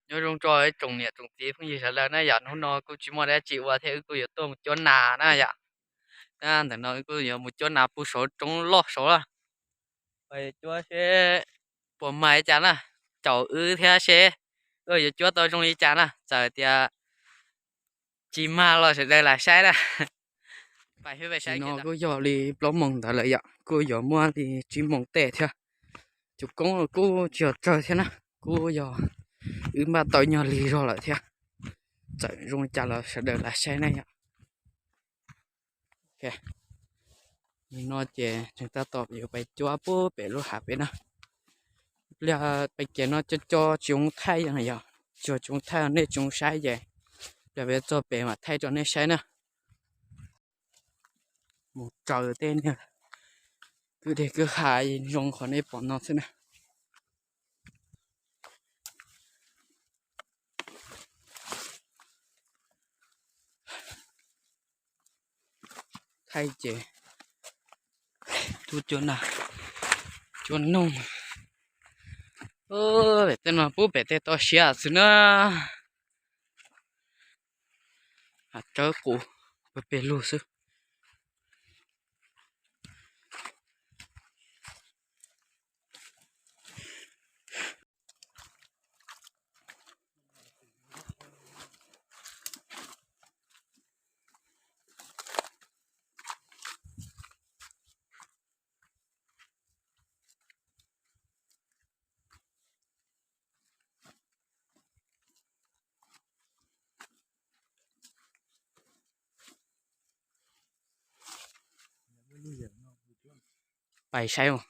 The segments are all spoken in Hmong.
Nyob zoo rau ib tsoom niam tsoom txiv phooj ywg sawv daws na yom, hnub no kuj tsis muaj dab tsi ua thiab wb kuj yuav tuaj mus cuab nas na yom. Ntawm no wb kuj yuav mus cuab nas puag saud roob loj saud lawm. Cuab seb puas mag li cas na, caum wb thiab seb wb yuav cuab tau zoo li cas na, txawm tias tsis mag los sawv daws lam saib na. Tam sim no kuj yog li plaub moos ntawd lawm yom, kuj yuav muaj li tsib moos tej thiab. Cov koob kuj tsis yog tsawg thiab na, kuj yog wb npaj tau nyuag lig zog lawm thiab. Txawm zoo li cas los sawv daws lam saib na yom. Nim no ces tseem tab tom yuav pais cuab puag pem lub hav pem na. Pliag pais kiag no co co tsis zoo thaij yom, tsuas tsis zoo thaij nej tsis zoo saib ces pliag peb txog pem mam thaij rau nej saib na. Mus raws tej niag kwj deg kwj ha zoo qhov nej pom no xwb na. Thaij ces tub cuab nas cuab noog. Pem tej no pub pem tej toj siab xwb na. Hav tsawb qus pes pes lug xwb. Pais saib os.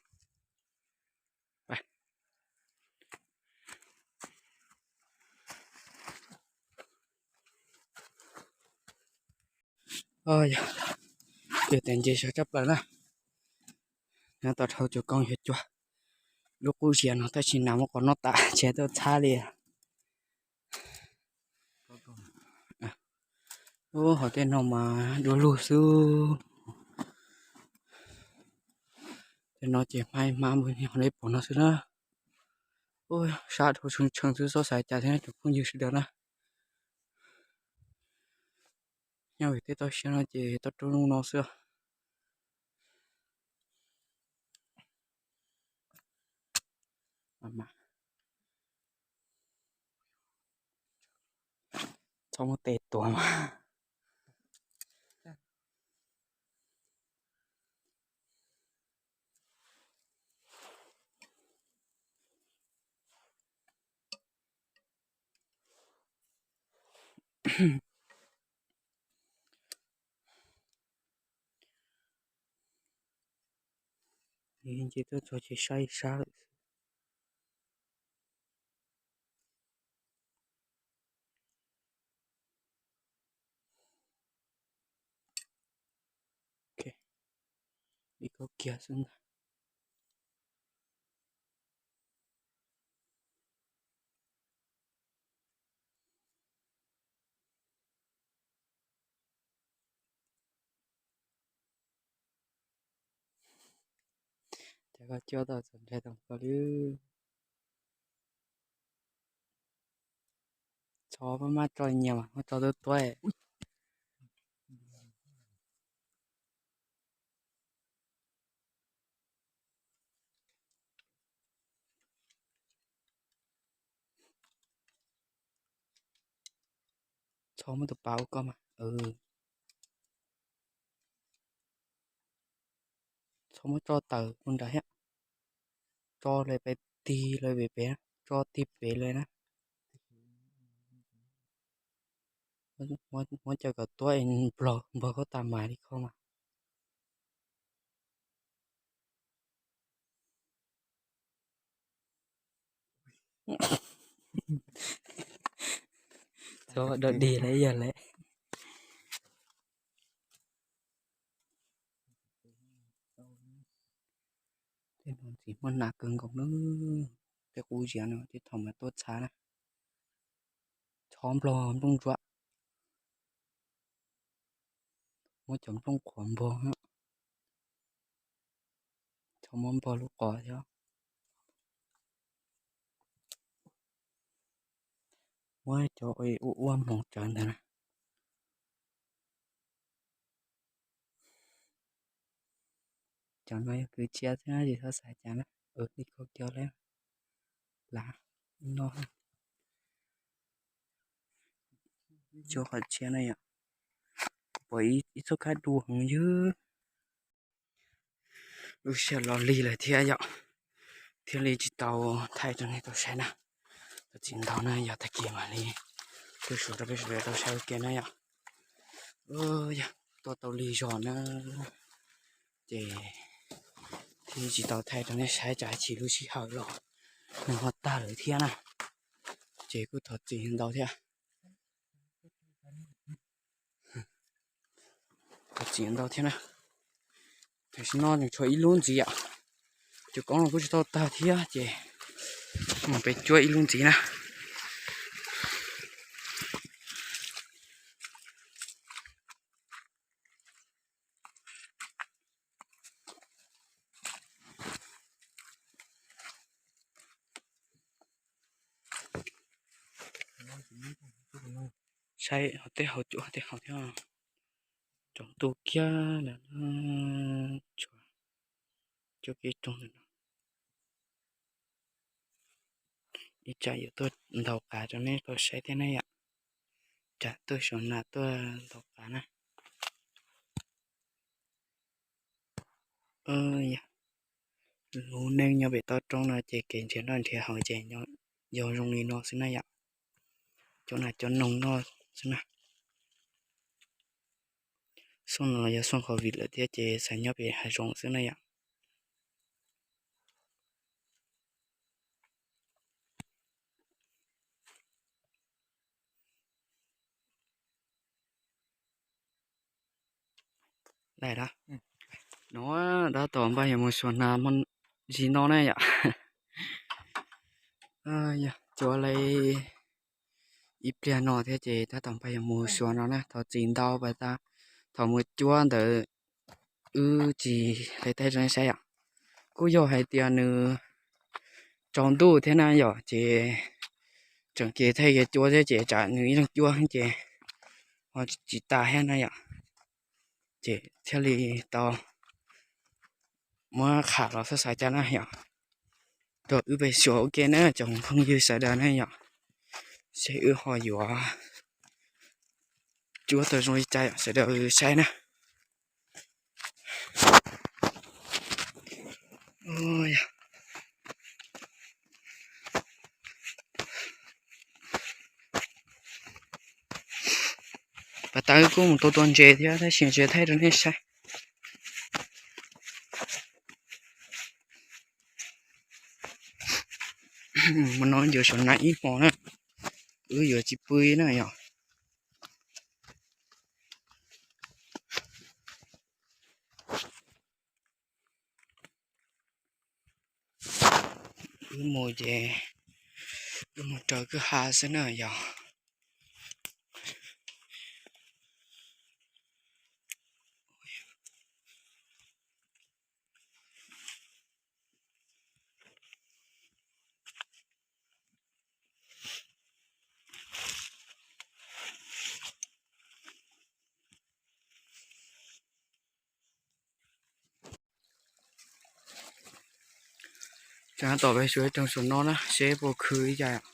Yog tias nce sab tshaj plaws na, nyob tau dhau cov koob yuav cuag lub qub ziav no tab sis nas muab qhov no tas tsis tuaj txhab li. Ub, hauv tej no mas dua lug xwb. Tej no ces hmab hmab npua niag hauv nej pom no xwb na. Ub, sab dhau tshee tshee xwb, txhob xav cas thiab cov phooj ywg sawv daws na. Nyob pem tej toj siab no ces toj roob no xwb. Txhob muab tes tuav mas. Nce tuaj txog ces saib sab lawm. Li koj kiag xwb ntag. Cas koj cuab tau txaus ntshai tau koj li. Txhob maj maj tso nyias mas, muab tso tuab tuab. Txhob muab tus pas ua koj mas. Txhob muab tso tawm mus nrad thiab. Tso lawm pem tig lawm pem pem, tso tig pem lawm na. Muab cov kom tuab es nplog npog koj tas mas li koj mas. Txhob dog dig lawm yog lawm. Tej no ntxim muaj nas kawg nkaus na. Tej qub ziav no tej thaum mas tuaj txhab na. Txhob nplog nplooj ntsuab. Muab cov nplooj qhuav npog. Txhob muab npog lub qos thiab. Muab cov ua ua hmoov tsawv ntawd na. Cov no yog kwv txhiaj thiab tsis txhob xav cas na. Li kho kiag li, lam no, tsuas qhov txhia na yom. Pom ib txoj kab dua heev ywg. Lub sij hawm los lig lawm thiab yom, thiaj li tsis tau thaij rau nej tau saib na. Tau txiv ntau na, yog tag kis mam li thaij suav rau peb sawv daws tau saib ua ke na yom. Yog tuaj tau lig zog na, ces thiaj tsis tau thaij rau nej saib tsam ib chim lub sij hawm los nws ho tag lawm thiab na. Ces kuj thov txim ntau thiab. Thov txim ntau thiab na. Tam sim no nws tshuav ib lub ntxiv yom. Cov koob los kuj tsis tau tag thiab ces mus pem cuab ib lub ntxiv na. Saib hauv tej hauv cuab tej hauv thiab. Tsoom tu kiag lawm, tshuav cuab kev roog ntawm no. Ib tsam yuav tuaj ntaus qav rau nej tau saib thiab na yom. Tsam tuaj saum nas tuaj ntaus qav na. Lub neej nyob pem toj roob no ces kev nrhiav noj nrhiav haus ces yog zoo li no xwb na yom. Cov nas cov noog noj xwb na. Xoom no yog xoom COVID lawm thiab ces xav nyob pem hav zoov xwb na yom. Dab tom no tab tom npaj yuav mus xyuas nas hmo ntsis no na yom. Cuab li ib pliag no thiab ces tab tom npaj yuav mus xyuas no na, thov txim ntau pas tas thaum mus cuab ntawd wb tsis thaij rau nej saib yom. Kuj yog hais tias nws tsaus ntuj thiab na yom, ces tseem kev thaij kev cuab thiab ces tsam nws ib leeg cuab ces ho tsis tas thiab na yom. Ces thiaj li tau muab qham los xab xaiv cas na yom, rau wb pem xyuas ua ke na tsoom phooj ywg sawv daws na yom, seb wb ho yuav cuab tau zoo li cas yom sawv daws saib na. Pas tas wb kuj mus tua tua ntses thiab tab sis tsis thaij rau nej saib. Hmo no yuav saum nas ib hmo na, wb yuav tsis pw na yom. Wb mus ces wb mus raws kwj ha xwb na yom. Tsam tab tom peb xyuas ib rooj saum no na seb puas khwv ib yam.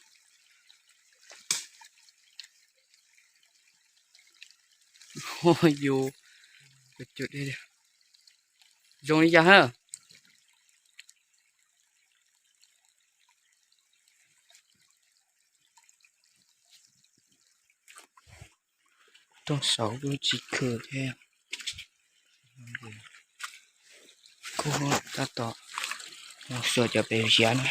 Yus, zoo li cas ha. Rooj saud kuj tsis khwv thiab. Kuj tab tom mus xyuas cov pem ziav na.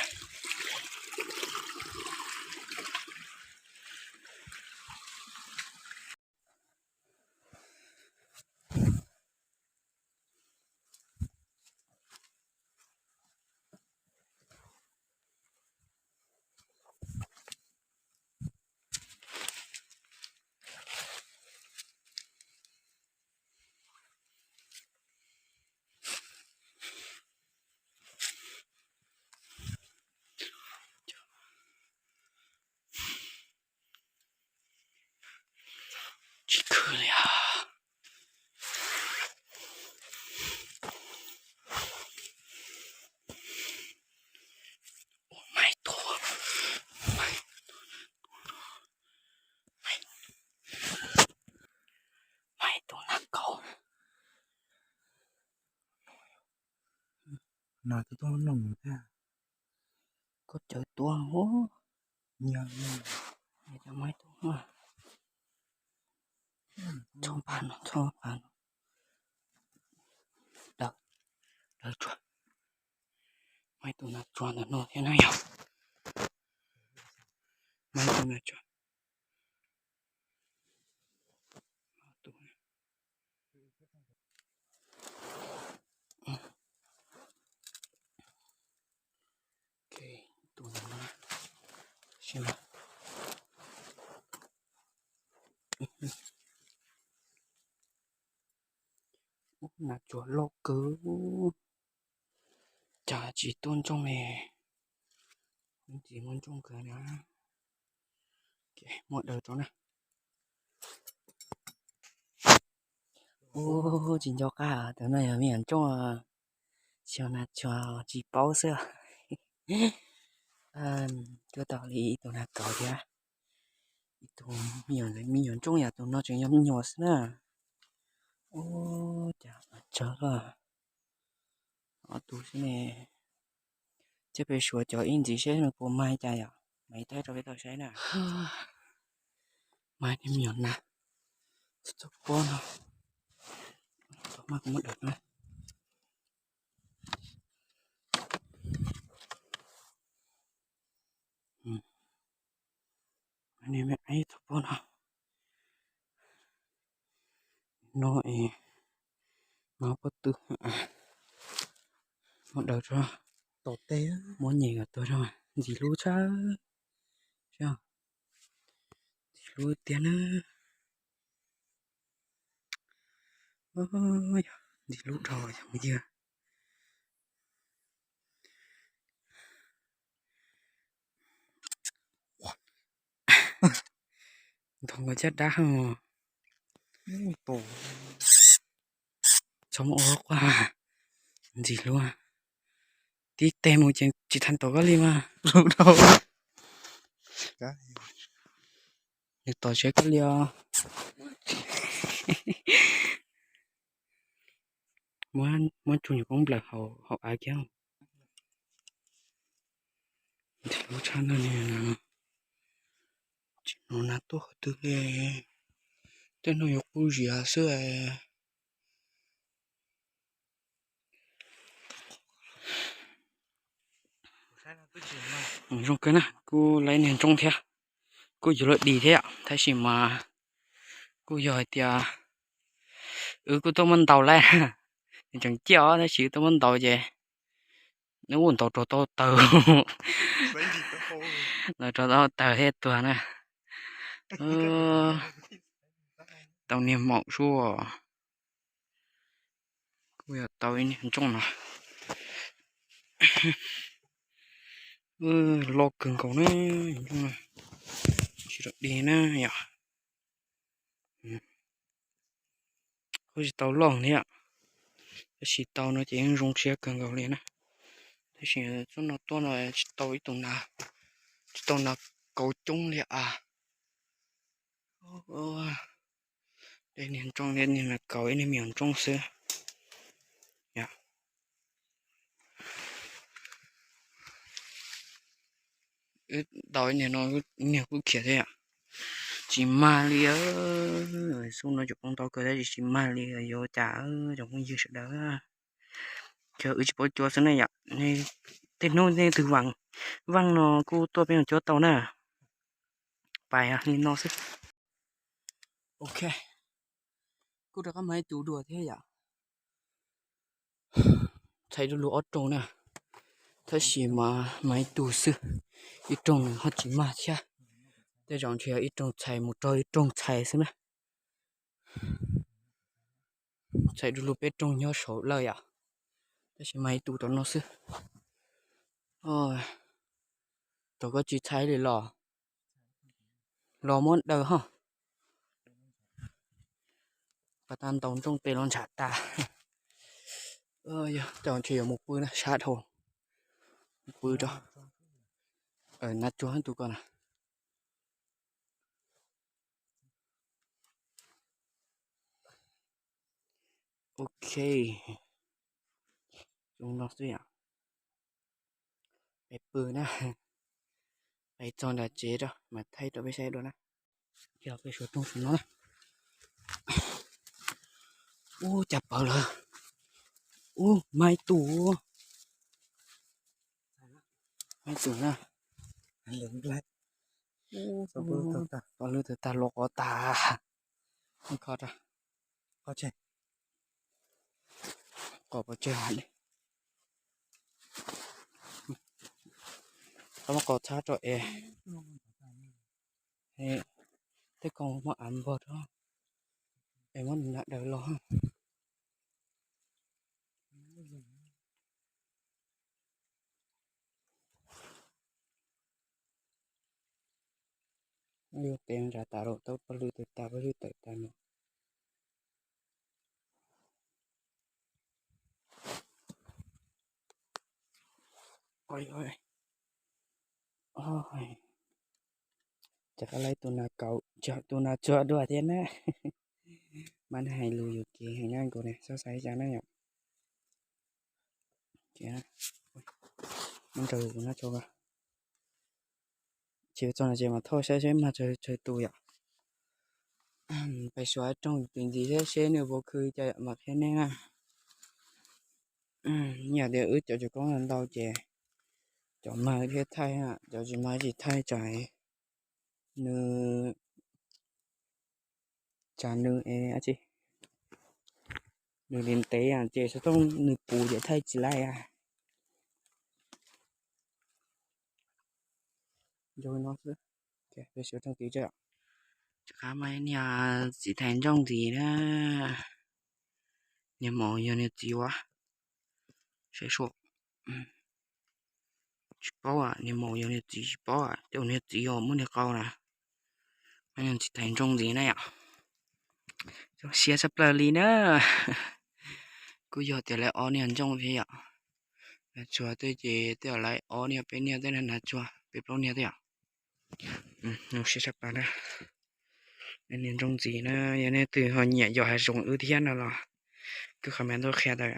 Tsis khwv li os. Ua, maib tus, maib tus nas kaus. No tus tuaj noj mus thiab. Koj cawv tuaj hu. Nyias, nyias cov maib tus. Txhob pam no, txhob pam no. Daws, daws tsuag. Maib tus nas tsuag ntawm no thiab na yog. Maib tus nas tsuag. Ok, tus no na. Sim na. Ub, nas tsuag loj kawg. Cas tsis tuaj ntsooj li. Tsis muaj ntsooj kawg na. Muab daws rau na. Ub, tsis nco qab, tus no yog me nyuam ntsooj. Xyov nas tsuag tsis paub xwb. Cuab tau li ib tug nas kaus thiab. Ib tug me nyuam, me nyuam ntsooj yom, tus no tseem yog me nyuam xwb na. Ub, cas tsawg lawm. Ob tug xwb ne. Thiab peb suav cov ib ntxiv seb nws puas mag li cas yom. Mam ib taig rau peb tau saib na. Mag niag me nyuam nas txog pob no. Tau mag kuv muab daws na. Niag me aib txog pob no. No es, no pob tw. Muab daws tso. Tom tej muab nyem kom tuag rau. Ntxim hlub tshaj. Ntxim hlub tiag na. Ntxim hlub dhau yog mus yig. Ntog nkaus caj dab. Txhob muab ua quaj, ntxim hlub. Tib teg mus ces tsis tau tom koj li mas. Nws tom tsev koj li os. Muab tsuj nyuam koob nplawm hauv av kiag. Ntxim hlub tshaj na. Tsis hnov nas tuaj qhov twg li. Tej no yuav qub zias xwb. Zoo kawg na, kuj laib niag ntsooj thiab. Kuj yuav luag dim thiab yom, tab sis mas kuj yog hais tias wb kuj tuaj muab ntaus lawm. Tseem ciaj os, tab sis wb tuaj muab ntaus ces nws ua ntaus rau tau taws. Ntaus rau tau taws thiab tuag na. Tau niag maum suab. Kuj yog tau ib niag ntsooj no. Loj kawg nkaus na, ntsooj no. Tsis rau dig na yom. Kuj tsis tau loj thiab, tab sis tau no ces yeej zoo siab kawg nkaus li na. Tab sis txoj no tuaj no tsis tau ib tug nas, tsis tau nas kauv coob li as. Ib niag ntsooj, ib niag nas kauv, ib niag me nyuam ntsooj xwb. Wb tau ib niag no, niag kuj khiav thiab yom. Tsis mag li, xub no tseem poob ntau kawg tab sis tsis mag li, yuav cas cov phooj ywg sawv daws. Ces wb tsis paub cuab xwb ne yom. Tej hnub nej twg vaaj no kuj tuaj peb mam cuab tau na. Pais li no xwb. Ok, kuj rov qab mag ib tug dua thiab yom. Txhais du lug ob rooj na, tab sis mas mag ib tug xwb, ib rooj nws ho tsis mag thiab. Tej zaum ntshe yog ib rooj txhais mus rau ib rooj txhais xwb na. Txhais du lug peb rooj nyob saum lawm yom, tab sis mag ib tug tom no xwb. Thaum koj tsis txhais li los, los muab daws ho. Pas tag ntaus ntsooj tes los ntshav tas. Yog coj ntshe yuav mus pw na, sab dhau. Mus pw rau. Nab tsuag tus ko na. Ok, zoo no xwb yom. Peb pw na, peb txog nram tsev rau mas thaij rau peb saib dua na. Yog peb suav rooj saum no na. Ub, cas pawv lawm. Ub, maib tus. Maib tus na. Pov lwj tawg tag, los qov tag. Qov pov tseg. Qov muab qov txhab rau es. Tej ko muab av npog rau es muab nram daws los. Yus tes ntshav tas lawm, tau pov lwj tawg tas, pov lwj tawg tas no. Rov qab laib tus nas kaum, tus nas tsuag dua thiab na. Mas nej hais lus yuam kev heev na, kuv ne xav xav ib tsam na yom. Ces muab nraws kuv na tso. Ces txog no ces mas thauj saib seb mag tsawg tsawg tus yom. Peb suav rooj tis ntxiv thiab seb nws puas khw cas yom mam qhia nej na. Yog tias wb cov cov koob ntau ces cov mag thiaj thaij, cov tsis mag tsis thaij tsam nws, tsam nws es nws li ntev ces xov tooj nws puv ces thaij tsis laib. Zoo no xwb, peb suav rooj tis tso. Rov qab mas niag txiv thais ntsooj ntxiv na. Niag maum yog niag txiv ua, saib sua. Tsis paub, niag maum yog niag txiv tsis paub, tej zaum niag txiv yog muab niag qau na. Niag txiv thais ntsooj ntxiv na yom. Zoo siab tshaj plaws li na. Kuj yog tias lawv ob niag ntsooj thiab yom. Nas tsuag tej ces tej zaum lawv ob niag peb niag tej na, nas tsuag peb plaub niag tej yom. Zoo siab tshaj plaws na. Niag ntsooj ntxiv na, yog nej twg ho nyiam yos hav zoov wb thiab no los kuj comment tuaj qhia tawm,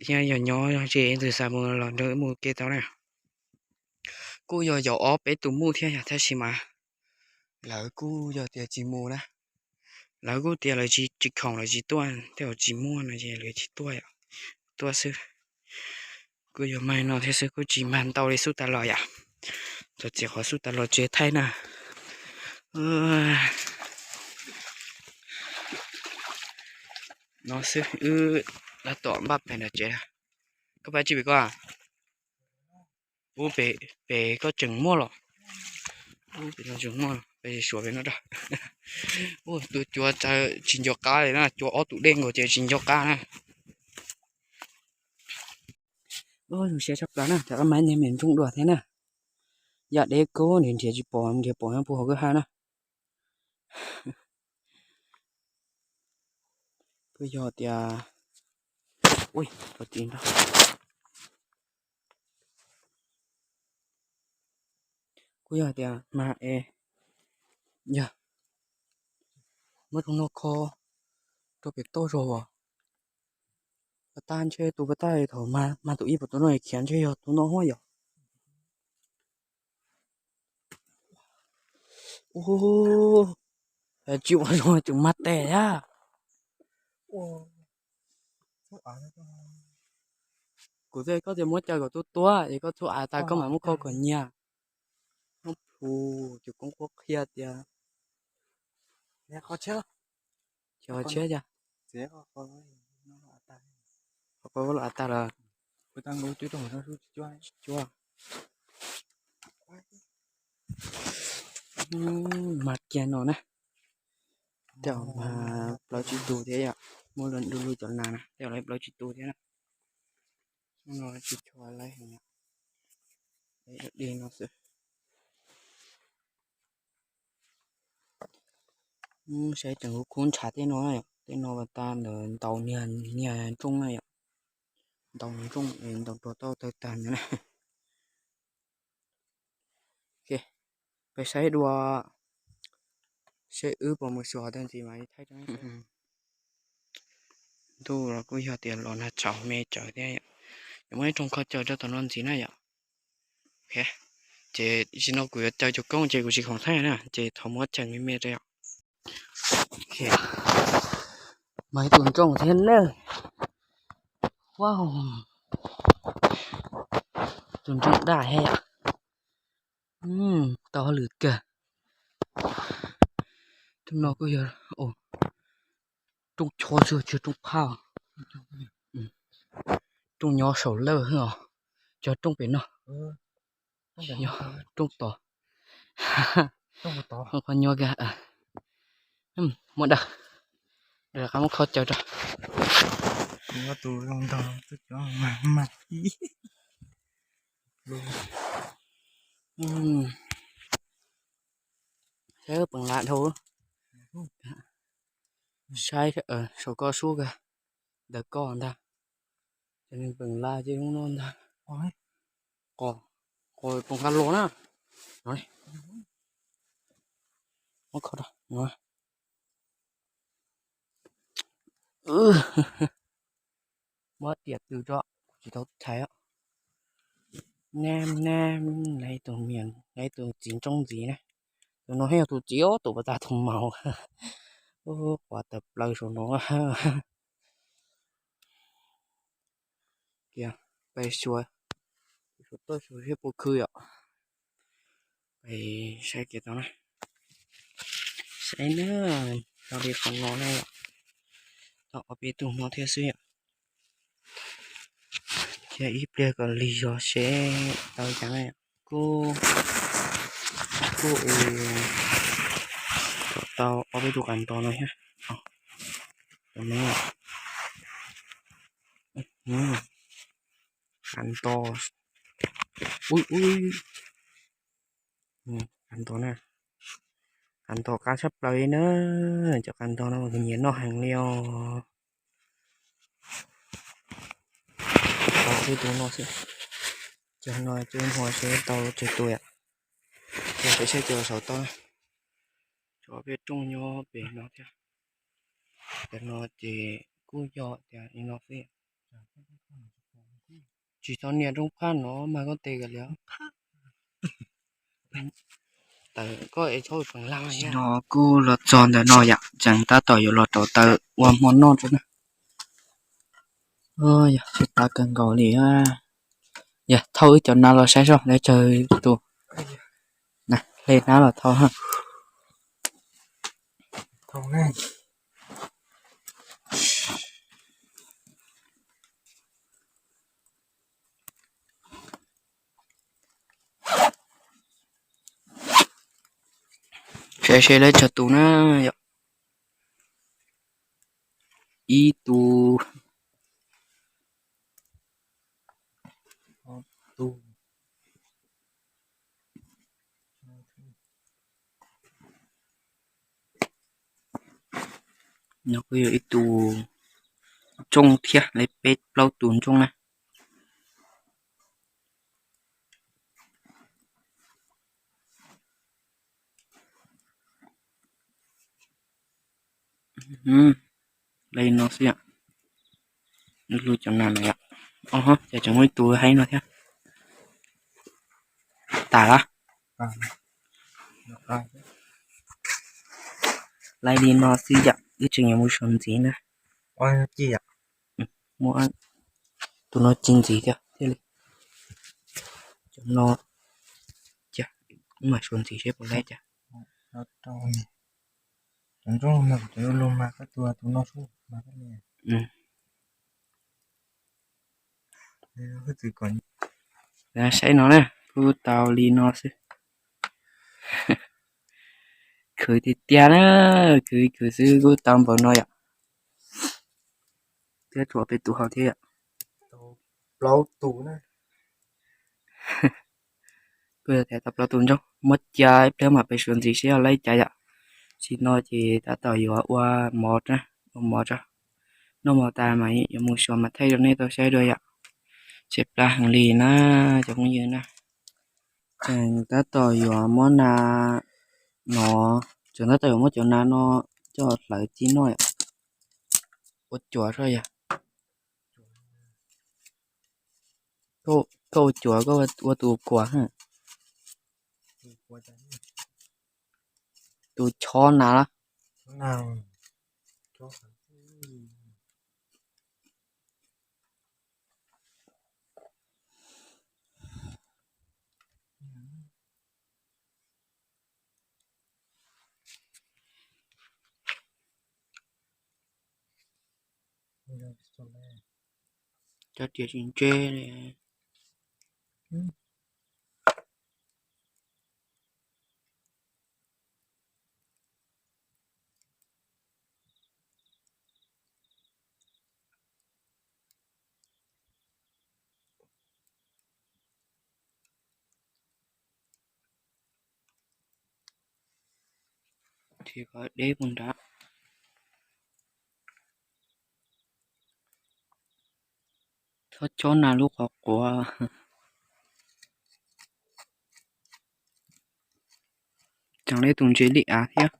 thiab yog nyob ze twg xav mus los nrog wb mus ke tau na. Kuj yog yos ob peb tus muj thiab yom, tab sis mas lawv kuj yog tias tsis mus na. Lawv kuj tias lawv tsis, tsis khoom lawv tsis tuaj, tej zaum tsis muaj no ces lawv tsis tuaj yom, tuaj xwb. Kuj yog mag no thiab xwb, kuj tsis mag ntau li xub tas los yom. Txog txiav qhov xub tas los tsev thaij na. No xwb, wb tab tom npaj pem nram tsev. Koj pab tsis pem koj? Ub, pem koj tseem muaj los? Ub, pem no tseem muaj, pem suav pem no rau. Ub, tus cua tsis nco qab li na, cua ob tug dej nkaus ces tsis nco qab na. Ub, zoo siab tshaj plaws na, rov qab mas niag me ntsooj dua thiab na. Yam deb kawg, nrhiav nrhiav tsis pom, nrhiav pom nyob puag hauv kwj ha na. Kuj yog tias, ui, kuj yog tias mas es, yog muab tus no kho rau pem toj zog as. Pas tag ntshe tus pas tag thaum mas tus ib puas tus no khiav ntshe yog tus no huab yom. Ub, tsis ua zoo tseem mag tes thiab. Kuv thiaj koj tias muab coj kom tuaj tuaj es koj txhub av tas koj mam muab kho kom nyias. Muab plhu, tus koob qhuab qhia tias, qhov tshiab, qhov qhov los av tag lawm. Tsis cuab. Mag kiag no na. Tej zaum mas plaub tsib tug thiab yom, muab lawv du lug cov nas na, tej zaum lawv plaub tsib tug thiab na. Hnub no tsis tshua laib heev, di no xwb. Saib tseem huv kub ntshav tej no yom, Tej no pas tas ntawm ntaus niag, niag nrooj na yom. Ntaus niag nrooj es ntaus dua tau tawg tag ntawd na. Peb saib dua, seb wb puas mus xyuas tau ntxiv mas thaij rau nej saib. Ntuj los kuj yog tias los nag tshauv me tsawv thiab yom. Yuav muaj ib rooj kho caw rau tom no ntxiv na yom. Ces tam sim no kuv yuav caw cov koob ces kuv tsis khoom thaij na, ces thov muab caw me me rau yom. Mas ib tug nrooj thiab na. Wow, tus nrooj daj thiab yom. Tau hauj lwm kawg. Tus no kuj yog rooj chua xwb tsis yog rooj phaj. Rooj nyob saum lawj os, cov rooj pem no. Rooj tod, qhov nyob kag. Muab dawm, rov qab muab kho caw rau. Saib peem la dhau, saib saum koj sub kag, ntawm koj ntag. Ces nws peem la ces zoo no ntag. Qos, qos peem nqa los na. No, muab kho rau no. Muab diam tw tso, tsis tau thaij os. Nab nab, lawv tus niam, lawv tus txiv ntsoov ntxiv na. Tus no thiaj yog tus txiv ob tus pas tas tus maum. Quav tawm plaws saum no. Kiag, pais xyuas, xyuas toj xyuas seb puas khw yom. Pais saib kiag tau na. Saib na, tau li qhov no na yom. Tau ob peb tug no thiab xwb yom. Thiab ib pliag kom lig zog seb tau cas na yom. Kuj, kuj, kom tau ob peb tug qav nto no thiab. Qav nto, ui, ui, qav nto na, qav nto qab tshaj plaws li na. Cov qav nto no kuv nyiam noj heev li os. Tau tej tus no xwb, cov no cov hmo seb tau tsawg tus yom. Ces peb saib cov saum toj, cov peb rooj nyob pem no thiab. Cov no ces kuj yog tias li no xwb. Tsis tau nias rooj phaj no mas koj tes kiag li. Tam koj es txhob peem la. No kuj los txog ntawm no yom, tseem tab tom yuav los rauv taws ua hmo noj rau na. Yog tsis tas kawg nkaus li. Yog thauj wb cov nab los saib soj, lawv tsawg tus. Hle nab los thauj. Saib seb lawv tsawg tus na yom. Ib tus, no kuj yog ib tus ntsooj thiab, lawv peb plaub tus ntsooj na. Li no xwb yom. Lub cov nas no yom. Ces tseem muaj ib tug haib no thiab. Tas lawm. Li no xwb yom, wb tseem yuav mus suav ntxiv na. Muab tus no ci ntxiv thiab thiaj li. Cov no, cia, wb mam suav ntxiv seb puas laib cas. Saib no na, kuj tau li no xwb. Khwv tiag tiag na, khwv khwv xwb kuj tau npaum no yom. Thiab tshuav peb tus hauv thiab yom. Plaub tus na. Kuj yog tias tau plaub tus ntsooj, muab cia ib pliag mam pem suav ntxiv seb yog laib cas yom. Tam sim no ces tab tom yuav ua mov na. Ua mov tso, noj mov tas mas yuav mus xyuas mas thaij rau nej tau saib dua yom. Tseem plab heev li na cov phooj ywg na. Tseem tab tom yuav muab nas no, tseem tab tom yuav muab cov nas no coj hlawv ci noj yom. Ua cuav soj yog. Koj ua cuav koj ua tus kuas, tus chob nas los? Cov riam tsis ntse li. Tsis kov deb puag nrad. Txhob chob nas lub qhov quav. Tseem li tus ntses li av thiab.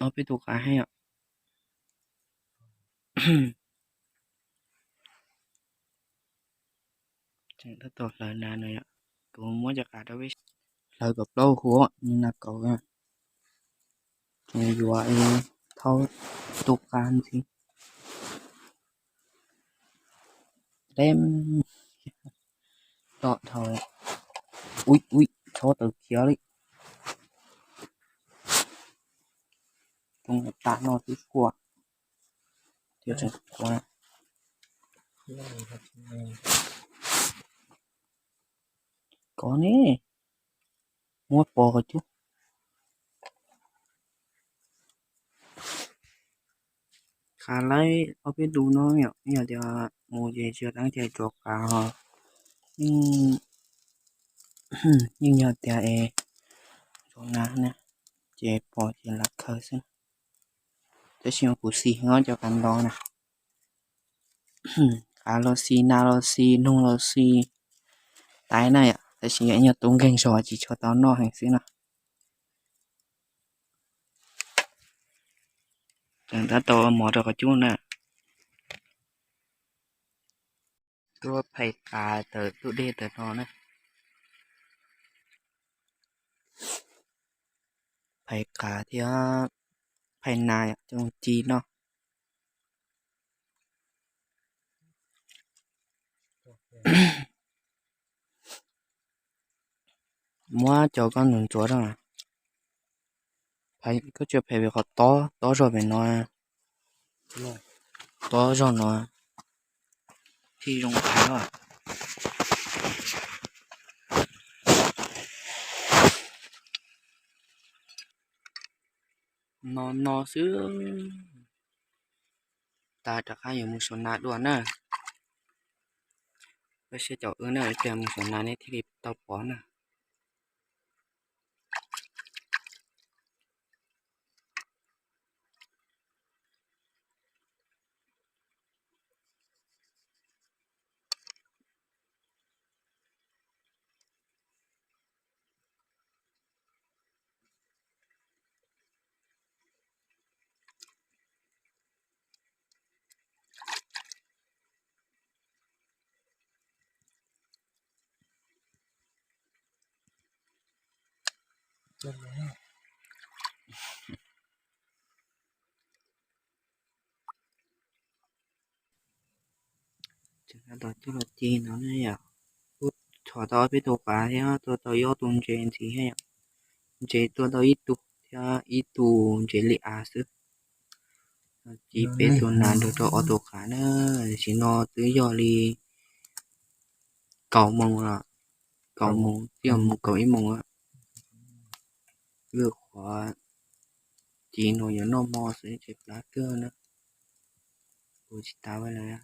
Ob peb tus qav heev yom. Tseem tab tom hlawv nas no yom. Kuv muab cov qav rau peb hlawv kom plaub huv, nas kaus. Tseem yuav thauj tus qav ntxiv. Deb, dom dhau. Ui ui, chob tawv khiav li. Tus tas no twb suav. Thiab tseem kuav. Kov ne, muab pov qhov cub. Qav laib ob peb lub no yom, yog tias mus ces tsis yog teeb cai tsuav qav ho. Yeej yog tias es tsuav nas na, ces pov ces lam khaws xwb. Tab sis kuv xis heev cov qav nto na. Qav los xis, nas los xis, noog los xis, tais na yom. Tab sis yog ib nyuag tub nkeeg zog tsis tshua tau noj heev xwb no. Tseem tab tom ua mov rau qhov cub na. Tuaj phais qav tawm tus dej tawm no na. Phais qav thiab phais nas coj mus ci noj. Muab cov koj nus ntxuav rau. Koj tsis phais pem qhov tob, tob zog pem no. Tob zog no thiaj zoo phais os. No no xwb. Tas rov qab yuav mus xyuas nas dua na. Koj siab caum wb na, ib pliag mus xyuas nas nej thiaj li tau pom na. Tseem tab tom coj los ci no ne yom. Kuj txhom tau ob peb tug qav thiab tua tau ib ob tug ntses ntxiv thiab yom. Ntses tua tau ib tug thiab ib tug ntses li av xwb. Ci peb tus nas nrog rau ob tug qav na. Tam sim no twb yog li kaum moos los, kaum moos twb yog mus kaum ib moos lawm. Lwm qhov ci no yuav noj hmo xwb ces plab kawg na. Kuv tsis tas lawm.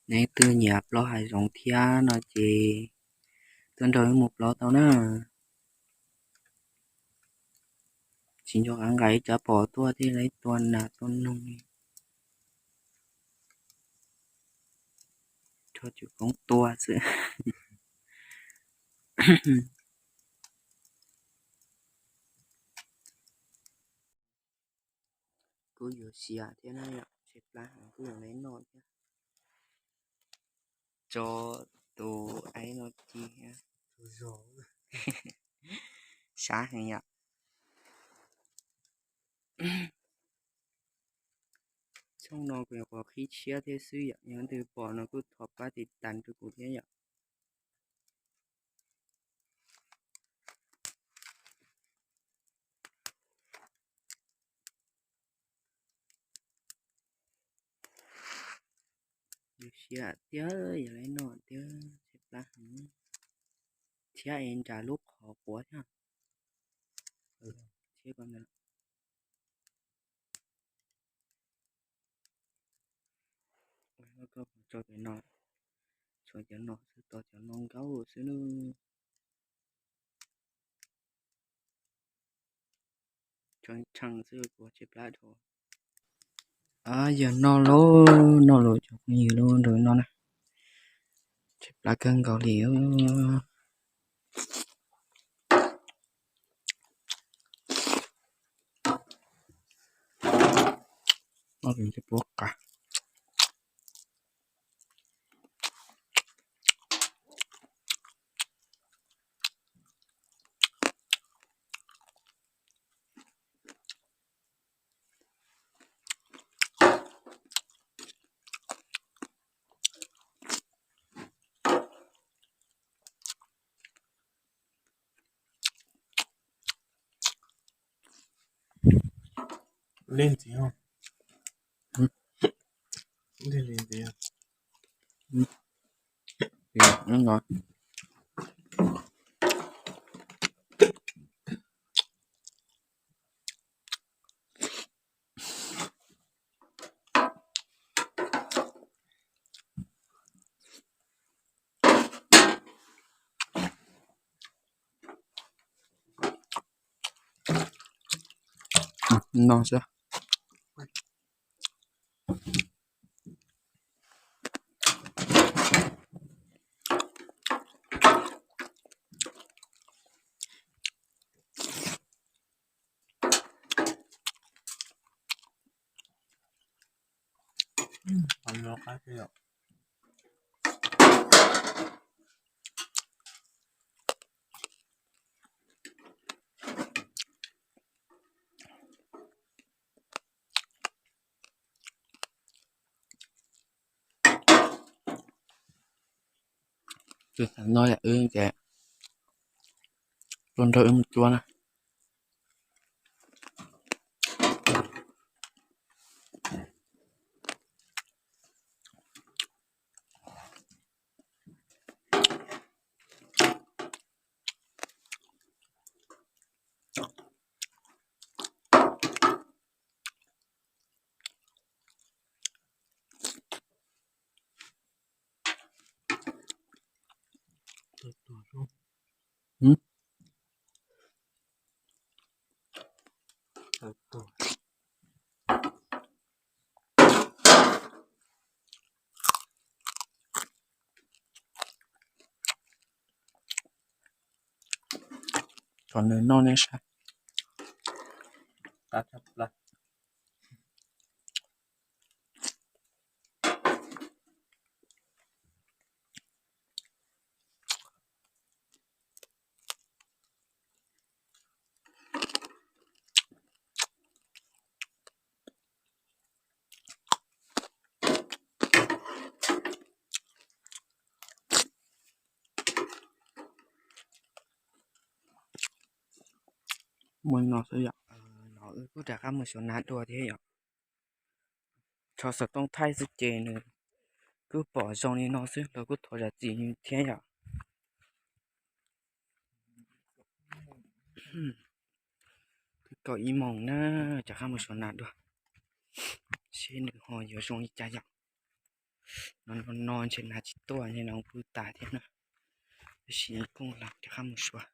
Leej twg nyiam plaub hav zoov thiab no ces tuaj nrog wb mus plaub tau na. Tsis nco qab nqa ib rab phom tuaj thiaj li tua nas tua noog. Tso tsum koob tua xwb. Kuj yuav siav thiab na yom, tshaib plab heev, kuj yuav lawv noj thiab. Tso tus aib no ci thiab. Sab heev yom. Tshooj no kuv nyuam qhuav qhib tshiab thiab xwb yom, yog leej twg pom no kuj thov pab tiv tas rau kuv thiab yom. Yuav siav tiag, yog lawv noj tiag, tshaib plab heev. Thiab es nram lub qhov quav thiab. Thiab ko ntawd. Koj tso cov no, tshuav cov no xwb, tau cov no nkaub xwb nawb. Tshee tshee xwb kuv tshaib plab dhau. Yog no lauj, no lauj cov phooj ywg lauj, nrog no na. Tshaib plab kawg nkaus li. Puab qa. Li ntxiv, li ntxiv. No xwb. Tus no yog wb ces tuaj nrog wb mus cuab na. Kom nws noj nej saib. Muaj no xwb yom. No wb kuj rov qab mus xyuas nas dua thiab yom. Tso xov tooj thaij xwb ces nws kuj pom zoo li no xwb, lawv kuj thov zam txim thiab yom. Twb kaum ib moos na, rov qab mus xyuas nas dua seb nws ho yuav zoo li cas yom. No no ntshe nas tsis tuaj, ntshe nas pw tas thiab na. Tab sis kooj los rov qab mus xyuas.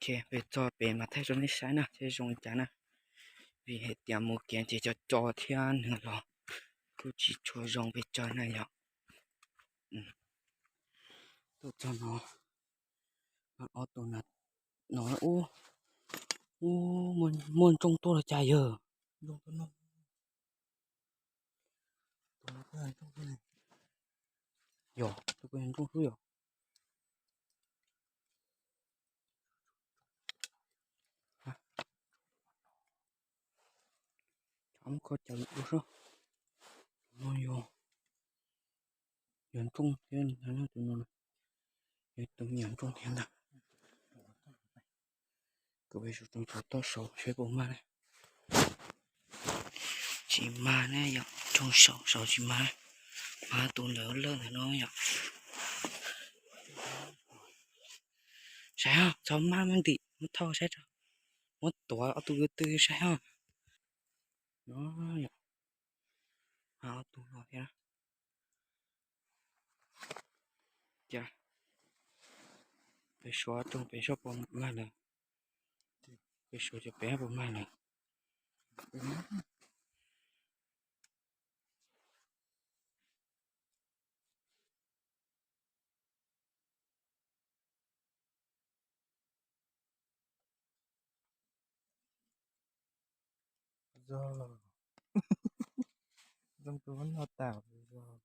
Pem txog pem mas thaij rau nej saib na seb zoo li cas na, vim hais tias mus kiag ces co co thiab nws los kuj tsis tshua zoo pes tsawg na yom. Tuaj txog no, ob tug no ub, ub, muaj ntsooj tuaj los cas yawg. Yog tus ntsooj xwb yog. Tsam muab kho cawv ua seb. No yog, yog ntsooj thiab tus no, yog tus me nyuam ntsooj thiab ntag. Kuv peb sawv tsoom saum toj saud seb puas mag na. Tsis mag ne yom, tsoom saum saud tsis mag, mag tus ntawd lawm ntawm no yom. Saib os, txhob maj muab ntim, muab thauj saib, muab tuav ob tug ko tw saib os. No yom, mag ob tug no thiab. Cas peb suav tsoom peb seb puas mag lawm, peb suav cov peb puas mag lawm. Zoo tus no tas zog.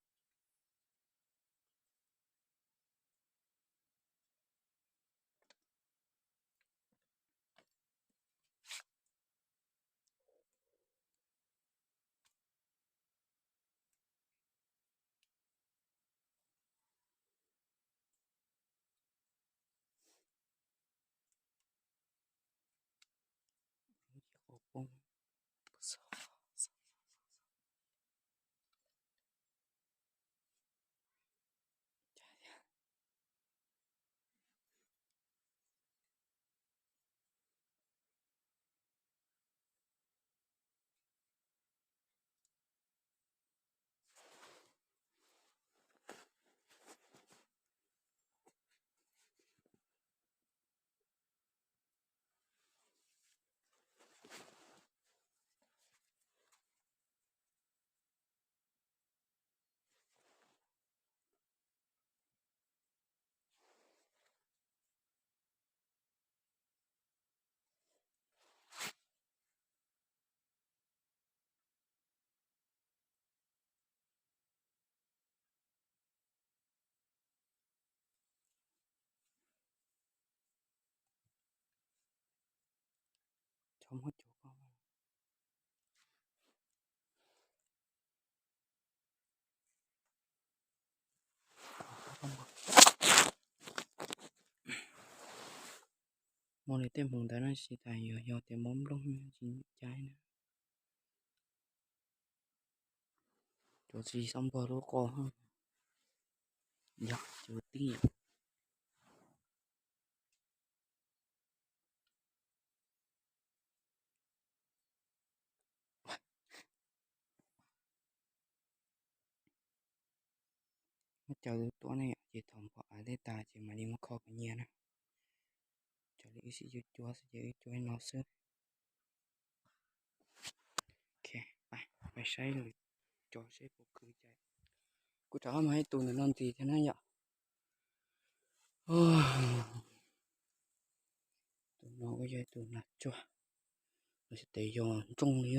Cov muab cov ko. Muaj li tej hmoov ntawd no tsis tas yog yog tias mob nplooj tsis caij na. Cov tsis xob npog lub qo, yog cov tij. Muab cov tuaj ne, ces thaum npog av tej tas ces mam li muab kho kom nyias na. Cov li wb sib cuab cuab xwb ces wb cuab no xwb. Pais saib lwm cov seb puas khwv cas. Kuv rov qab mus ib tus ntawm no ntxiv thiab na yom. Tus no kuj yog ib tus nas tsuag, los sis tes yog ntsooj li.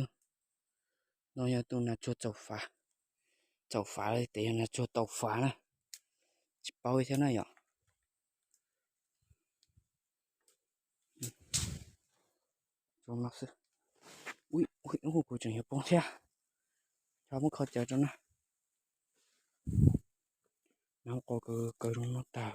No yog tus nas tsuag txaus fav, txaus fav los sis tes yog nas tsuag tau fav na. Tsis paub thiab na yom. Zoo no xwb. Ui, kuv tseem yuav poob thiab. Cov muab kho cawv rau na. Nab qos kaw zoo no tag.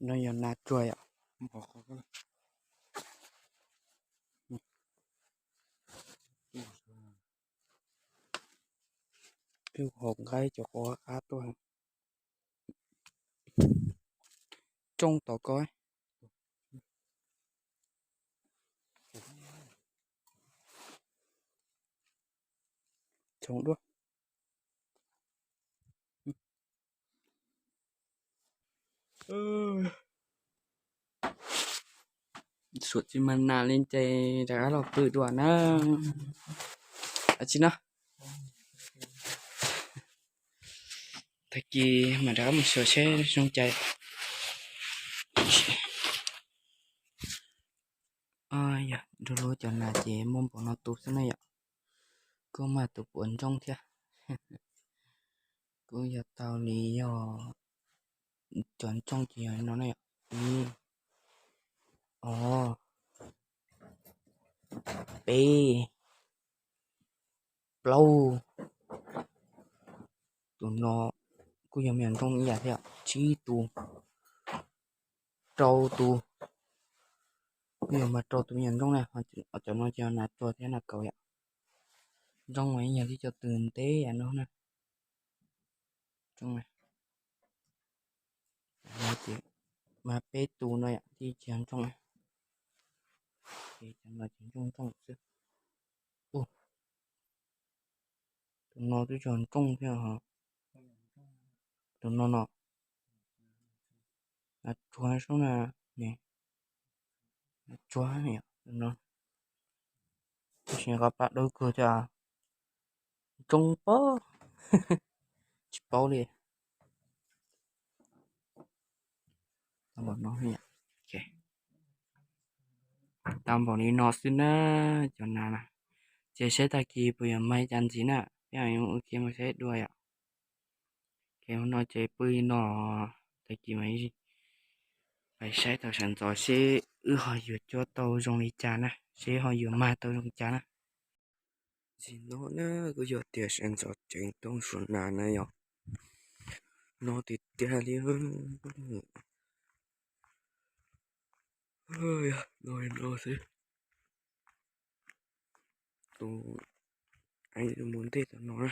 No yog nas tsuag yom. Qhov qhov ko. Tus Haus nqaij cov qab qab tuaj. Rooj tom ko. Tsoom duab. Suam tsis mag nas li ces rov qab los pw dua na. Tsis no, tag kis mam rov qab mus xyuas seb zoo cas. Yog nrog lub cov nas ces muaj npaum no tus xwb na yom. Kuj mag tus puav nrooj thiab. Kuj yog tau li yog cov nrooj ces yog no na yom. Ib, ob, peb, plaub. Tus no kuj yog me nyuam nrooj ib yam thiab, tsib tus, rau tus. Kuj yog mas rau tus me nyuam nrooj na, cov no ces nas tsua thiab nas kaus yom. Nrooj mas ib yam li cov tws ntev yam no na. Nrooj na, mas peb tus no yom, tib tsis yog nrooj na. Ces cov no ces nrooj nrooj xwb. Tus no twb tsis nrooj thiab. Tus no no, nas tsuag sub na, nas tsuag no, tab sis qhov pab dawb kawg thiab, nrooj pob, tsis paub li. Tau npaum no, tau npaum li no xwb na, cov nas na. Ces saib tag kis puas yuav mag cas ntxiv na, peb ua ke mus saib dua yom. Ces no ces pw li no, tag kis mas pais saib tau sawv ntxov seb wb ho yuav cuab tau zoo li cas na, seb ho yuav mag tau zoo cas na. Ntxim no na, kuj yog tias sawv ntxov ceev tooj suav nas na yom. No tiag tiag li. No no xwb. Tus, mus ntej tom no na.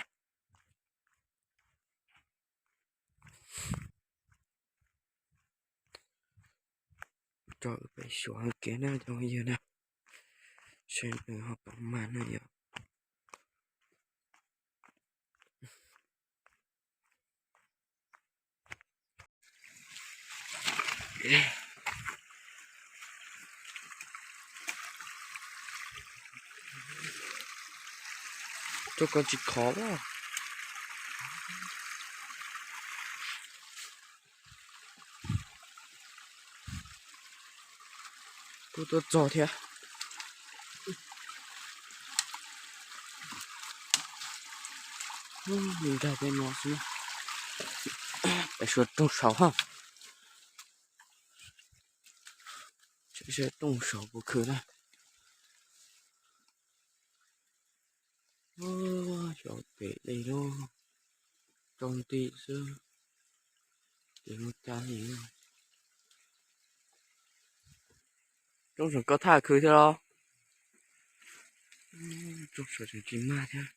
Tso pem suav kev na cov phooj ywg na, seb nws ho puas mag na yom. Rau ko tsis khov. Kuj tuaj txog thiab. Nrog peb no xwb, peb suav rooj saud hab. Saib rooj saud puas khwv na. Xyov pem dej lub rau nti xwb, ces mus cas li. Rooj saum ko thaj khwv thiab los? Rooj saud tseem tsis mag thiab.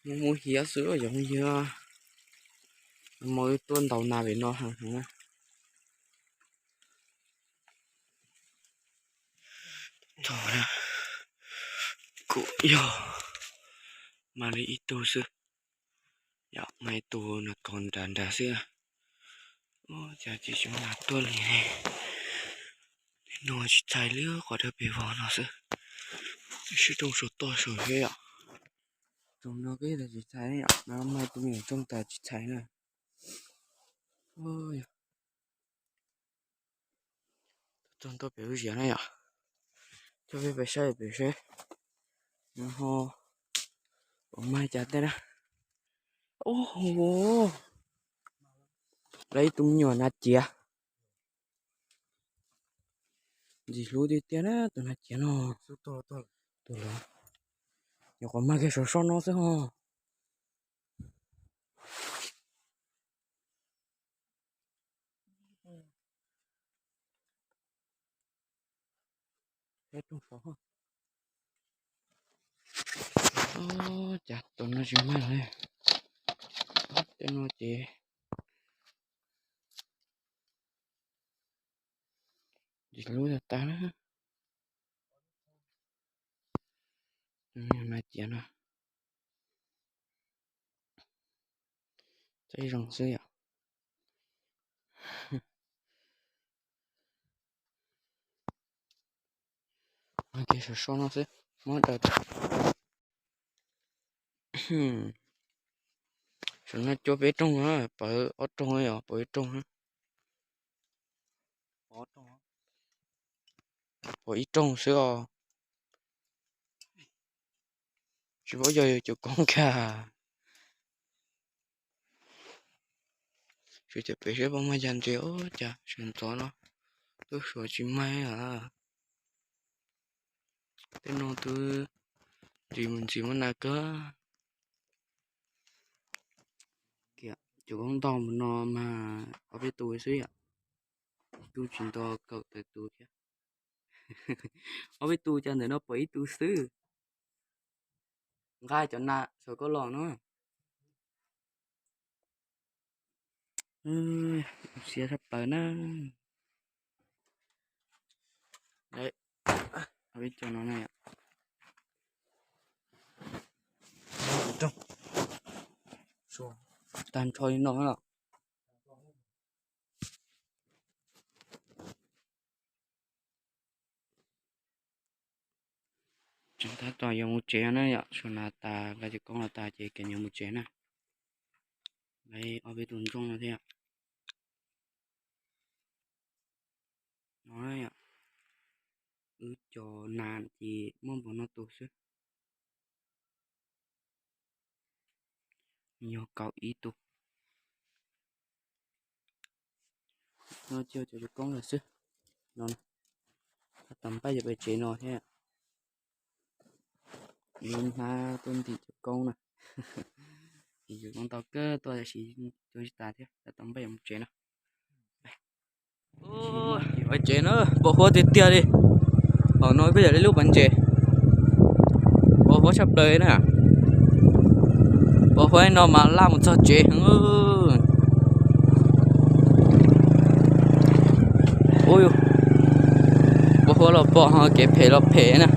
Mus mus hiav xwb yog yog, mas wb tuaj ntaus nas pem no heev heev na. Thaum kuj yog mas li ib tug xwb, yog mas ib tug no tog nrad nrad xwb. Cas tsis xyov nas tuaj li ne. No tsis txhais li, qhov dawb pes vog no xwb. Sib rooj saum toj saum seb yom. Rooj no peb tsis txhais yom, no mas tus me nyuam rooj tas tsis txhais na. Txog ntua pem lub ziav na yom, coj peb pais saib pem seb nws ho puas mag cas tej na. Ub, lawv ib tug me nyuam nas ciav. Ntxim hlub tiag tiag na tus nas ciav no. Tus lawv, nyuam qhuav mag kiag saum sob no xwb ho. Peb rooj saud. Ub, cas tus no tsis mag li. Tej no ces tsis lub tag tag na. Mas cia no txaij zoo xwb yom. Ces saum so no xwb, muab daws. Saum no cuab peb rooj, pawv ob rooj, pawv ib rooj, pawv ib rooj xwb os. Tsis paub yog yus cov koob kag. Tsis tias pem seb puas mag yas ntses, ub cas sawv ntxov no tuaj suav tsis mag. Tej no twb ntsis mus ntsis muab na kawg. Cov koob ntau mus no mas ob peb tus xwb yom, twb tsis nto kaum tawm tus thiab. Ob peb tus cas ntawm no pom ib tug xwb. Nqa cov nas saum koj los no. Siab sab plaws na. Peb cov no na, tag nrho li no los. Tseem tab tom yuav mus tsev na yom, sau nas tas, nqa cov koob los tas ces kev yuav mus tsev na. Lawv ob peb tus ntsooj no thiab. No, wb cov nas ces muaj npaum no tus xwb. Yog kaum ib tug. No cog cov koob lawm xwb. No, tab tom npaj yuav pem tsev no thiab. Lub hnab tuaj ntim cov koob na. Ces cov koob ntau kawg tuaj tab sis cog tsis tas thiab, tab tom npaj yuav mus tsev na. Pem tsev na, pos huab tiag tiag li. Hauv no kuj yog ib lub pas ntses, pos huab tshaj plaws na. Pos huab no mas laj mus txog tsev heev. Ub, pos huab los pom ho kev phem los phem na.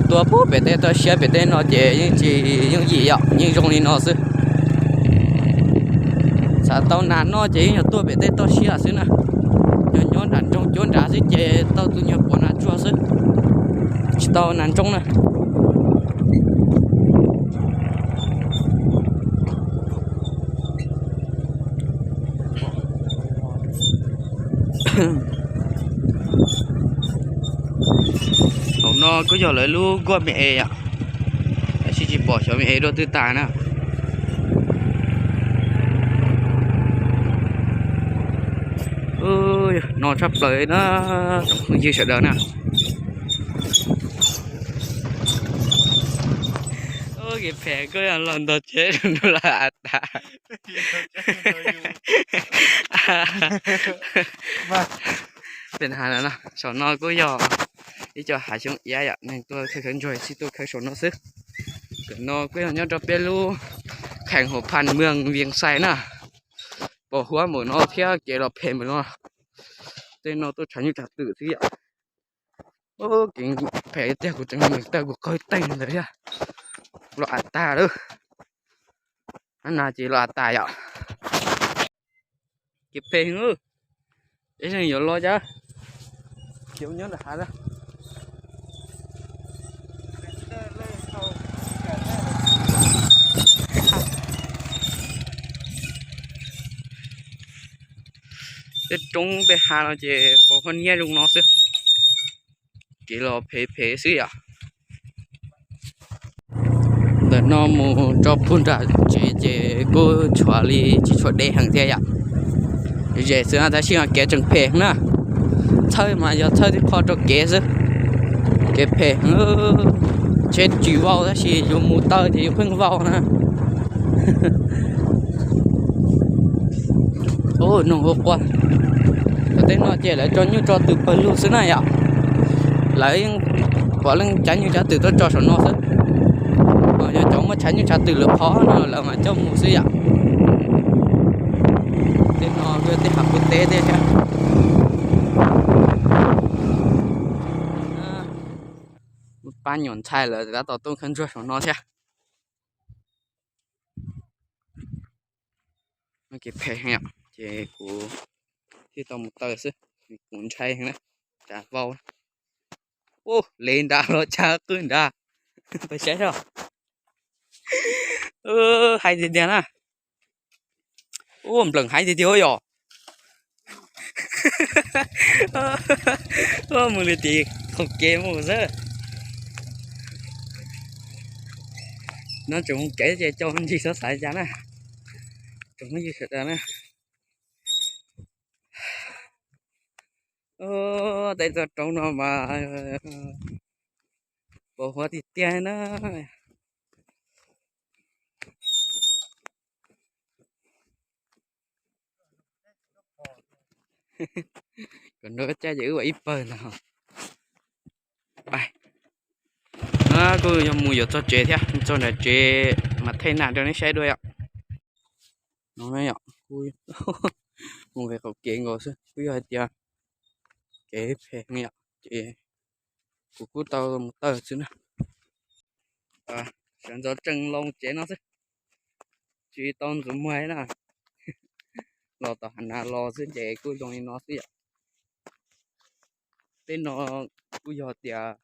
Tuaj pub pem tej toj siab pem tej no ces yeej tsis yooj yim yom, yeej zoo li no xwb. Xav tau nas noj ces yeej yog tuaj pem tej toj siab xwb na. Nyob nyob nram nroog cuab nrad xwb ces tau tus nyuag puav nas tsuag xwb, tsis tau nas ntsoov na. Hauv no kuj yog lawv lub nkuaj me es yom, tab sis tsis pom xyov me es dua twg tas na. No tshaj plaws na, tsoom phooj ywg sawv daws na. Kev phem koj yog los ntog tsev los tas. Pem hav no, saum no kuj yog ib co hav xyoob iab yom, neeg tuaj khawb khawb ntsuag xij tuaj khawb saum no xwb. Saum no kuj yog nyob rau peb lub kheem Hauv Phas Mws Vias Xais na. Pos huab npaum no thiab kev los phem npaum no. Tej no tuaj tshav nyuj tshav twm xwb yom. Kev phem tiag, kuv tseem meem tawg kuv qhov teeg ntawd thiab. Los av tag lawm. Ab, nas ces los av tas yom. Kev phem heev. Peb yeej yuav los cas, khiav nyob nram hav. Tej roob tej hav no ces pos huab niab zoo no xwb. Kev los phem phem xwb yom. Ntawm no mus tso pug nram tsev ces kuj tshuav li tsis tshuav deb heev thiab yom. Ze xwb tab sis kev tseem phem na. Txhawj mas yog txhawj tib qho rau kev xwb. Kev phem, tsheb tsis vau tab sis yus mus taw ces yus pheej vau na. Ub, noog ua quaj. Cov tej no ces lawv tso nyuj tso twm pawg lug xwb na yom. Lawv pom leej tshav nyuj tshav twm tuaj tso saum no xwb. Yog cov muaj tshav nyuj tshav twm lawv phov no lawv mam coj mus xwb yom. Tej no kuj yog tej hav pub teb thiab thiab. Pab nyuam ntxhais lawv tab tom tuaj khawb ntsuag saum no thiab. Kev phem heev yom, ces kuv thiaj tau mus taw xwb, kuv ntshai heev na, tsav vau. Ub, le nrad los tsav qwj nrad. Pab saib os. Hais tiag tiag na. Ub, npleem heev tiag tiag yom. Mus li tim qhov kev mus xwb. No tseem mus kev ces cov ntsis xav xav cas na. Tseem mus yig sawv daws na. Tej toj roob no mas pos huab tiag tiag na. Kom nrog koj caij ces wb ua ib pawg ntag. Kuj yog mus yuav txog tsev thiab, mus txog nram tsev mas thaij nas rau neb saib dua yom. No yom, mus qhov kev nkaus xwb, kuj yog hais tias kev phem yom, ces kuv kuj tau mus taw xwb na. Sawv ntxov tsees los tsev no xwb, tsis tau ntxuav muag na. Los tom hav nas los xwb ces kuj zoo li no xwb yom. Tej no kuj yog tias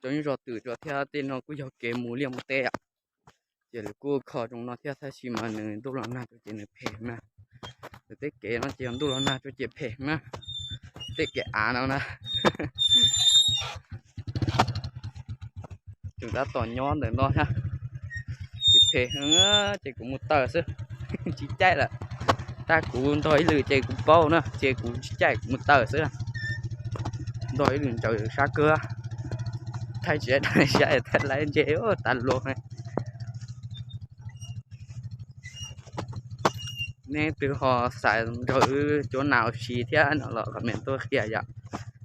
cov nyuj zog twm rau thiab, tej no kuj yog kev mus liaj mus teb yom. Ces lawv kuj kho zoo no thiab tab sis mas nws ntuj los nag rau ces nws phem na. Lawv tej kev no ces ntuj los nag rau ces phem na. Tej kev av no na. Tseem tab tom nyob ntawm no thiab. Ces phem heev ces kuv mus taw xwb, tsis caij lawm. Tag kuv ntog ib lwm ces kuv paub na, ces kuv tsis caij kuv mus taw xwb. Ntog ib lwm ntsaws sab kawg, thaij tsis tau saib, thaij lawv ntse tas luag. Neb twg ho xav nrog wb cuab nas ua si thiab no los comment tuaj qhia yom,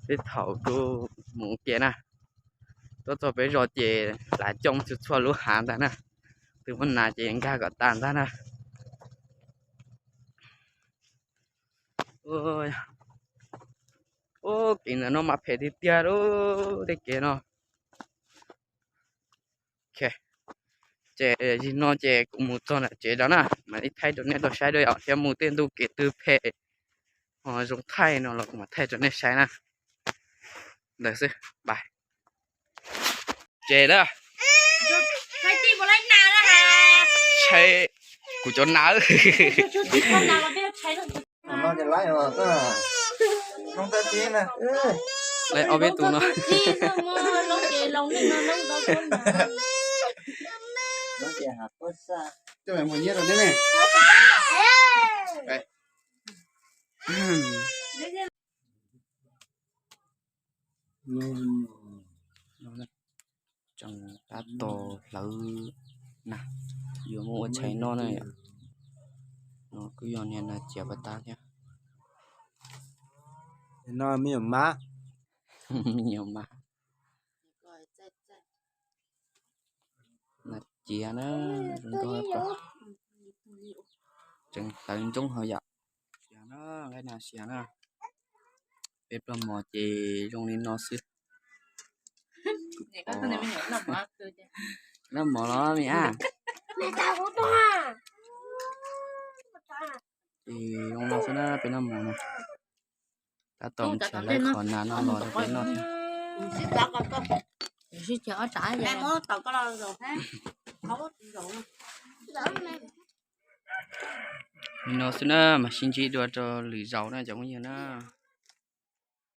tej thaum kuj mus ua ke na. Tuaj txog peb zos ces lav coob txhua txhua lub hav ntag na, twb muaj nas ces nkag kom tas ntag na. Ub, kev ntawm no mas phem tiag tiag lub tej kev no. Ces zim no ces kuv mus txog nram tsev rau na, mam li thaij rau nej tau saib dua yom, thiab mus tej ntu kev twg phem ho zoo thaij no los kuv mam thaij rau nej saib na. Ntawd xwb, bye. Ces na, saib kuv cov nas. Lawv ob peb tus no. Tseem tab tom hlawv na, yuav muab ua tshais noj na yom. No kuj yog niag nas ciav pas tag thiab. No me nyuam mab, me nyuam mab. Nas ciav na, zoo nkauj. Tseem hlawv ntsoov hauv yom. Siav na, nqaij nas siav na. Peb pluag mos ces zoo li no xwb. Noj mov los me ab. Ces zoo no xwb na, peb noj mov no. Tab tom nrhiav lawv qhov nas no los rau peb noj thiab. Li no xwb na, mam sib ntsib dua rau lwm zaus na cov phooj ywg na.